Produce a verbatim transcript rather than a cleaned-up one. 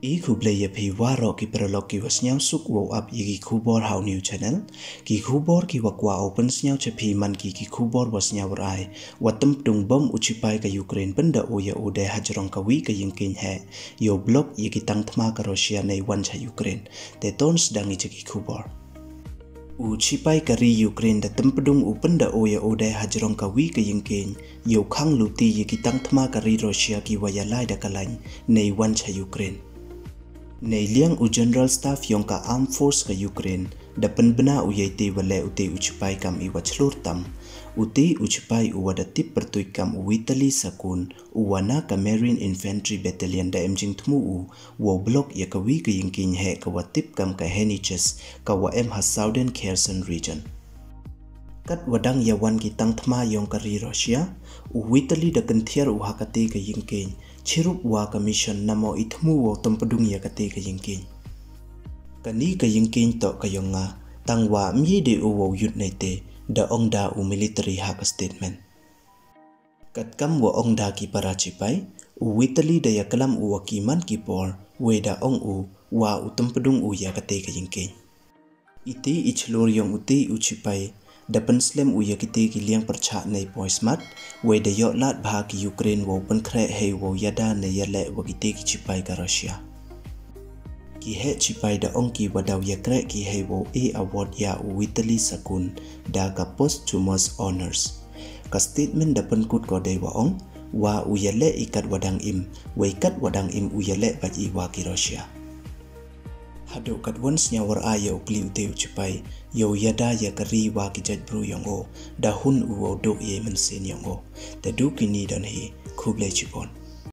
I khublei ya phi waroh ki paralok ki wa sniawsuk wow ap ya ki khubor ha u new channel. Ki khubor ki wa kwah u pynsniaw cha phi man ki ki khubor wa sniaw rai, wa tympdung bom u chipai ka Ukraine pynda u ya u de hajrong ka wi ka yingkieñ heh, yow block ya ki tang thma ka Russia nei wan cha Ukraine. Te ton sdang i cha ki khubor. U chipai ka ri Ukraine da tympdung u pynda u ya u de hajrong ka wi ka yingkieñ, yow khang luti ya ki tang thma ka ri Russia ki wa yalai da ka lain nei wan cha Ukraine. Nei liang u General Staff yong ka Armed Force ka Ukraine da pynbna u ya ite wa leh ute u chipai kam i wa chlur tam. Ute u chipai u wa da tip pyrtuit kam u Vitali Sakun, u wa na ka Marine Infantry Battalion da em jingthmu u wow block ya ka wi ka yingkieñ heh ka wa tip kam ka Heniches, ka wa em ha Southern Kherson Region. Kat wa dang ya wan ki tang thma yong ka ri Russia, u Vitali da kynthiar u ha kate ka yingkieñ, chirup wa ka mission namo i thmu wow tympdung ya kate ka yingkieñ. Kani ka yingkieñ toh ka yong nga, tang wa mye de u wow yut nei te, da ong da u military ha ka statement. Katkam wa ong da ki para chipai, u Vitali da ya klam u wa ki man ki por, wei da ong u wa u tympdung u ya kate ka yingkieñ. Ite i chlur yong ute u chipai da pynslem u ya kite ki liang pyrchah nei poi smat, wei da yoh lad bha ki Ukraine wow pynkhreh hei wow yada nei yaleh wa kite ki chipai ka Russia. Ki heh chipai da ong ki wa daw yakreh ki hei wow e award ya u Vitali Sakun da ka posthumous honors. Ka statement da pynkut ko dei wa ong, wa u yaleh i kat wa dang im, wei kat wa dang im u yaleh bait i wa ki Russia. Haduh kat wan sniaw war a ya u kli ute u chipai, yow yada ya ka ri wa ki jait bru yong o, da hun u wow duh ya i mynsiem yong o. Te du kini don hi, khublei chibun.